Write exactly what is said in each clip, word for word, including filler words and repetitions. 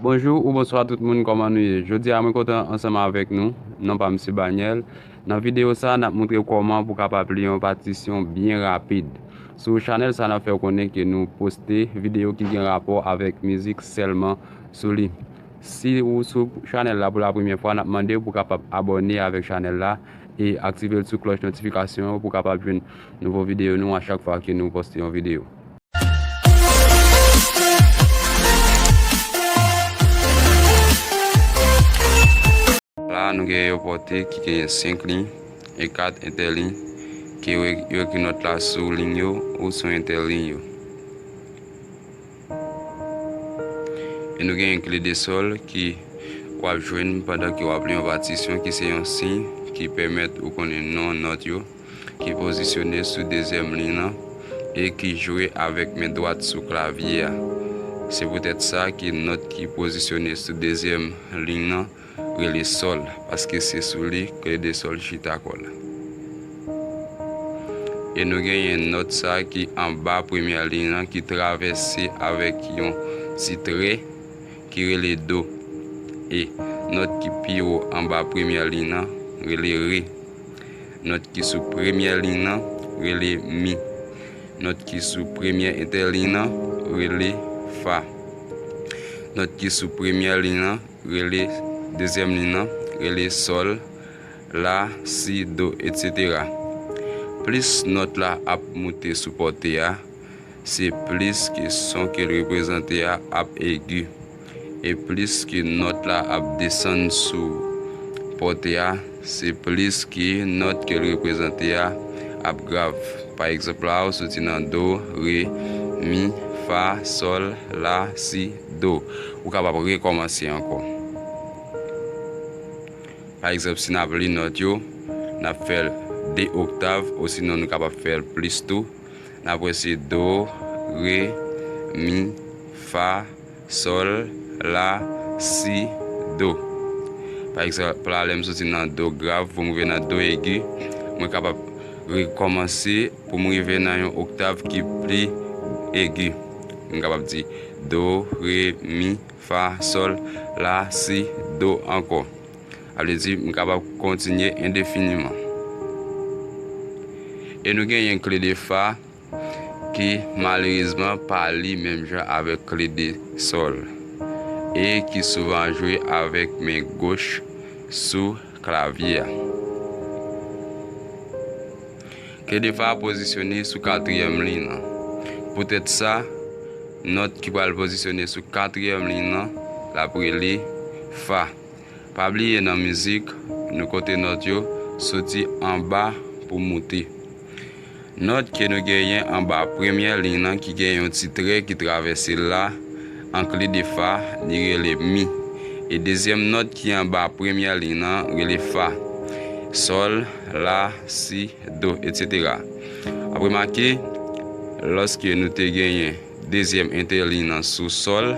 Bonjou ou bonswa tout moun, kòman nou ye? Jodi a mwen kontan ansanm avèk nou, non pa m se Banyèl. Nan videyo sa a, n ap montre w kòman pou w kapab li yon patisyon byen rapid. Sou chanèl sa a, n ap fè w konnen ke nou poste videyo ki gen rapò avèk mizik sèlman sou li. Si ou sou chanèl la pou la premyè fwa, n ap mande w pou w kapab abòne avèk chanèl la e aktive l sou klòch notifikasyon an pou w kapab jwenn nouvo videyo nou a chak fwa ke nou poste yon videyo. La, nou gen yon pòte ki genyen senk liy e kat entèliy ke yo, yo ekri nòt la sou liy yo ou sou entèliy yo. E nou gen yon kle de sòl ki w ap jwenn pandan ke w ap li yon patisyon, ki se yon siy ki pèmèt ou konnen non nòt yo, ki pozisyone sou dezyèm liy nan e ki jwe avèk men dwat sou klavye a. Se poutèt sa ke nòt ki pozisyone sou dezyèm liy nan rele sòl, paske se sou li kle de sòl chita kò l. E nou genyen nòt sa ki anba premyè liy nan ki travèse avèk yon ti trè ki rele do. E nòt ki pi wo anba premyè liy nan rele re. Nòt ki sou premyè liy nan rele mi. Nòt ki sou premyè entèliy nan rele fa. Nòt ki sou premyè liy nan rele, dezyèm liy nan rele sòl, la, si, do, etsetera. Plis nòt la ap moute sou pòte a, se plis ke son ke l reprezante a ap egi. E plis ke nòt la ap desann sou pòte a, se plis ke nòt ke l reprezante a ap grav. Pa egzanp la, ou soti nan do, re, mi, fa, sòl, la, si, do. Ou kapab rekòmanse ankò. Pa egzanp, si n ap li nòt yo, n ap fè l de oktav, osinon nou kapab fè l plis tou. N ap wè se do, re, mi, fa, sòl, la, si, do. Pa egzanp la, lè m soti nan do grav pou m rive nan do egi, mwen kapab rekòmanse pou m rive nan yon oktav ki pli egi. M kapab di do, re, mi, fa, sòl, la, si, do ankò. Sa vle di, m kapab kontinye endefiniman. E nou genyen kle de fa ki malerezman pa li menm jan avèk kle de sòl e ki souvan jwe avèk men goch sou klavye a. Kle de fa pozisyone sou katriyèm liy nan. Poutèt sa, nòt ki pral pozisyone sou katriyèm liy nan, l ap rele fa. Pa bliye nan mizik, nou konte nòt yo soti anba pou moute. Nòt ke nou genyen anba premyè liy nan ki gen yon ti trè ki travèse l la, an kle de fa, li rele mi. E dezyèm nòt ki anba premyè liy nan rele fa. Sòl, la, si, do, etsetera. W ap remake, lòske nou te genyen dezyèm entèliy nan sou sòl,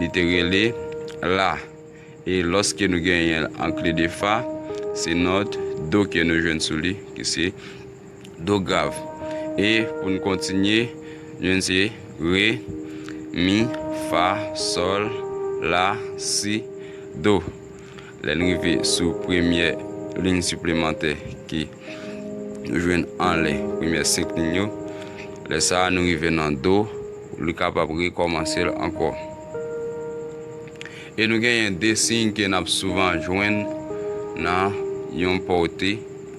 li te rele la. E lòske nou genyen l an kle de fa, se nòt do ke nou jwenn sou li, ki se do grav. E pou n kontinye, nou jwenn se re, mi, fa, sòl, la, si, do. Lè n rive sou premyè liy siplemantè ki nou jwenn anlè premyè senk liy yo, lè sa a nou rive nan do, li kapab rekòmanse l ankò. E nou genyen de siy ke n ap souvan jwenn nan yon pòte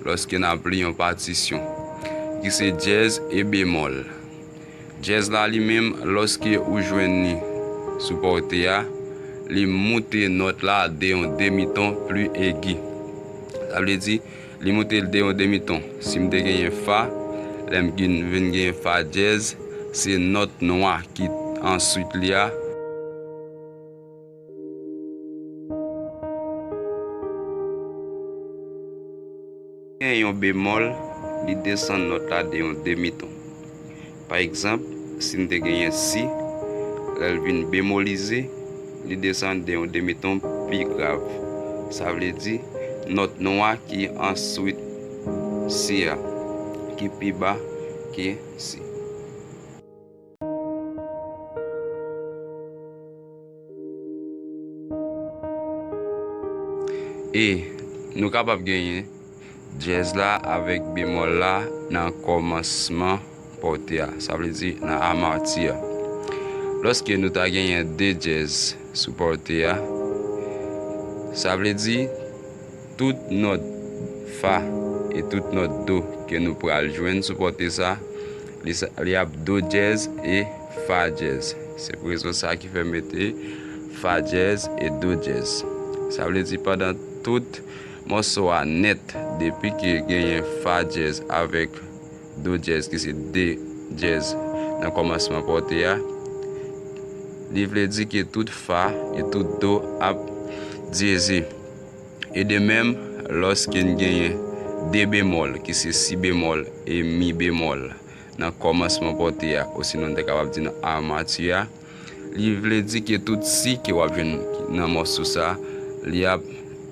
lòske n ap li yon patisyon, ki se dyèz e bemòl. Dyèz la li menm, lòske ou jwenn li sou pòte a, li moute nòt la de yon demiton pli egi. Sa vle di, li moute l de yon demiton. Si m te genyen fa, lè m vin, vin genyen fa dyèz, se nòt nwa ki answit li a. Gen yon bemòl, li desann nòt la de yon demiton. Pa egzanp, si n te genyen si, lè l vin bemolize, li desann de yon demiton pi grav. Sa vle di, nòt nwa ki answit si a, ki pi ba ke si. E nou kapab genyen dyèz la avèk bemòl la nan kòmansman pòte a, sa vle di nan amati a. Lòske nou ta genyen de dyèz sou pòte a, sa vle di tout nòt fa e tout nòt do ke nou pral jwenn sou pòte sa, li, sa- li ap do dyèz e fa dyèz. Se pou rezon sa ki fè m mete fa dyèz e do dyèz. Sa vle di pandan tout mòso a nèt, depi ke genyen fa dyèz avèk do dyèz ki se de dyèz nan kòmansman pòte a, li vle di ke tout fa e tout do ap dyeze. E de menm, lòske n genyen de bemòl ki se si bemòl e mi bemòl nan kòmansman pòte a, osinon n te kapab di nan amati a, li vle di ke tout si ke w ap jwenn nan mòso sa, li ap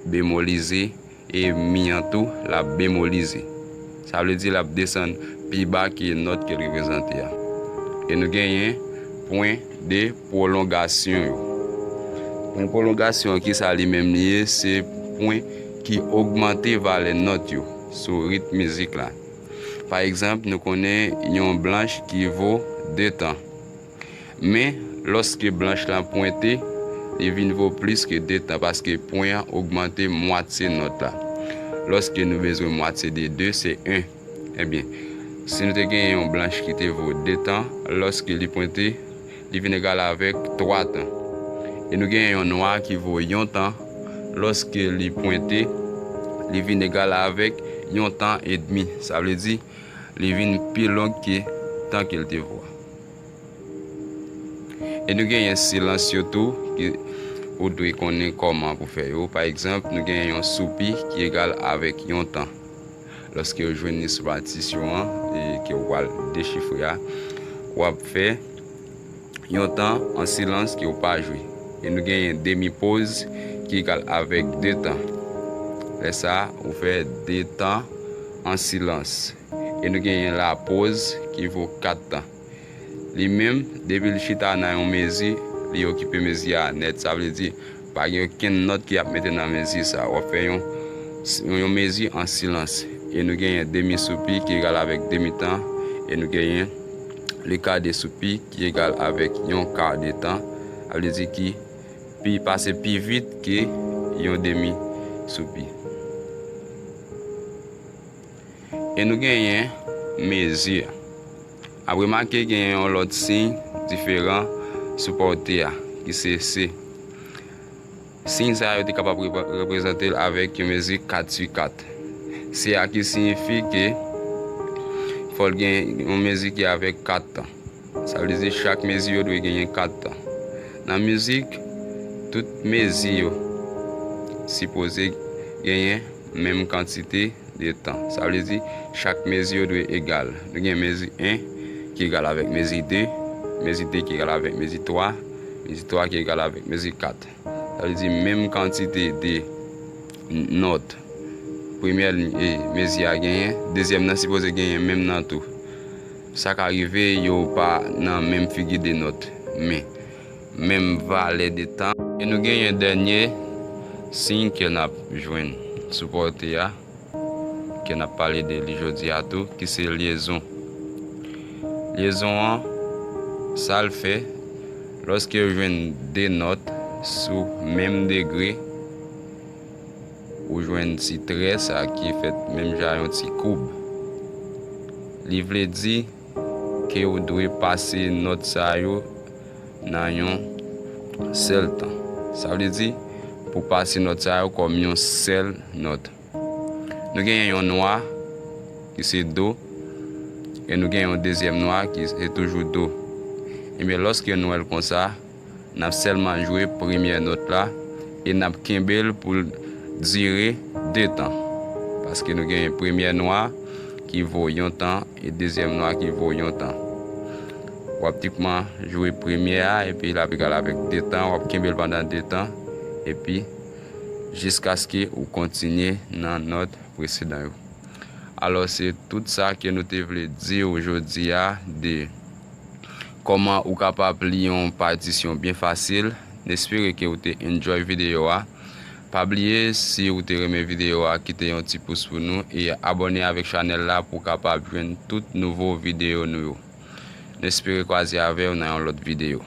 bemolize, e mi an tou l ap bemolize. Sa vle di l ap desann pi ba ke nòt ke l reprezante a. E nou genyen pwen de pwolongasyon yo. Pwen pwolongasyon an, ki sa li menm li ye? Se pwen ki ogmante valè nòt yo sou rit mizik la. Pa egzanp, nou konnen yon blanch ki vo de tan. Men, lòske blanch lan pwente, li vin vo plis ke de tan, paske pwen an ogmante mwatye nòt la. Lòske nou bezwen mwatye de de, se en. Ebyen, si nou te genyen yon blanch ki te vo de tan, lòske li pwente, li vin egal avèk twa tan. E nou genyen yon nwa ki vo yon tan, lòske li pwente, li vin egal avèk yon tan edmi. Sa vle di, li vin pi long ke tan ke l te vo a. E nou genyen silans yo tou, ki ou dwe konnen kòman pou fè yo. Pa egzanp, nou genyen yon soupi ki egal avèk yon tan. Lòske w jwenn li sou patisyon an, e ke w pral dechifre a, w ap fè yon tan an silans ke w pa jwe. E nou genyen demi poz ki egal avèk de tan. Lè sa a, ou fè de tan an silans. E nou genyen la poz ki vo kat tan. Li menm, depi l chita nan yon mezi, li okipe mezi a nèt. Sa vle di, pa gen okenn nòt ki ap mete nan mezi sa. W ap fè yon, yon mezi an silans. E nou genyen demi soupi ki egal avèk demi tan. E nou genyen le ka de soupi ki egal avèk yon ka de tan. Sa vle di ki pi pase pi vit ke yon demi soupi. E nou genyen mezi. Ap remake genyen yon lòt siy diferan sou pòte a, ki se se. Siy sa yo te kapab repre-, reprezante l avèk yon mezi kat sou kat. Se a ki siyifi ke fò l gen yon mezi ki avèk kat tan. Sa vle di chak mezi yo dwe genyen kat tan. Nan mizik, tout mezi yo sipoze genyen menm kantite de tan. Sa vle di, chak mezi yo dwe egal. Nou gen mezi en ki egal avèk mezi de, mezi de ki egal avèk mezi twa, mezi twa ki egal avèk mezi kat. Sa vle di, menm kantite de n-, nòt premyè, e, mezi a genyen, dezyèm nan sipoze genyen menm nan tou. Sa ka rive yo pa nan menm figi de nòt, men menm valè de tan. E nou genyen dènye siy ke n ap jwenn sou pòte a, ke n ap pale de li jodi a tou, ki se lyezon. Lyezon an, sa l fè, lòske yo jwenn de nòt sou menm degre, ou jwenn ti trè sa ki fèt menm jan yon ti koub. Li vle di ke ou dwe pase nòt sa yo nan yon sèl tan. Sa vle di, pou pase nòt sa yo kòm yon sèl nòt. Nou genyen yon nwa, ki se do, e nou genyen yon dezyèm nwa, ki se toujou do. Ebyen, lòske nou wè l konsa, n ap sèlman jwe premyè nòt la, e n ap kenbe l pou l dire de tan. Paske nou genyen premyè nwa ki vo yon tan, e dezyèm nwa ki vo yon tan. W ap tipman jwe premyè a, epi l ap egal avèk de tan, w ap kenbe l pandan de tan, epi jiskaske ou kontinye nan nòt presedan yo. Alò, se tout sa ke nou te vle di w jodi a de kòman ou kapab li yon patisyon byen fasil. N espere ke ou te enjoy videyo a. Pa bliye, si ou te renmen videyo a, kite yon ti pous pou nou e abòne avèk chanèl la pou w kapab jwenn tout nouvo videyo nou yo. Nou espere kwaze avè w nan yon lòt videyo.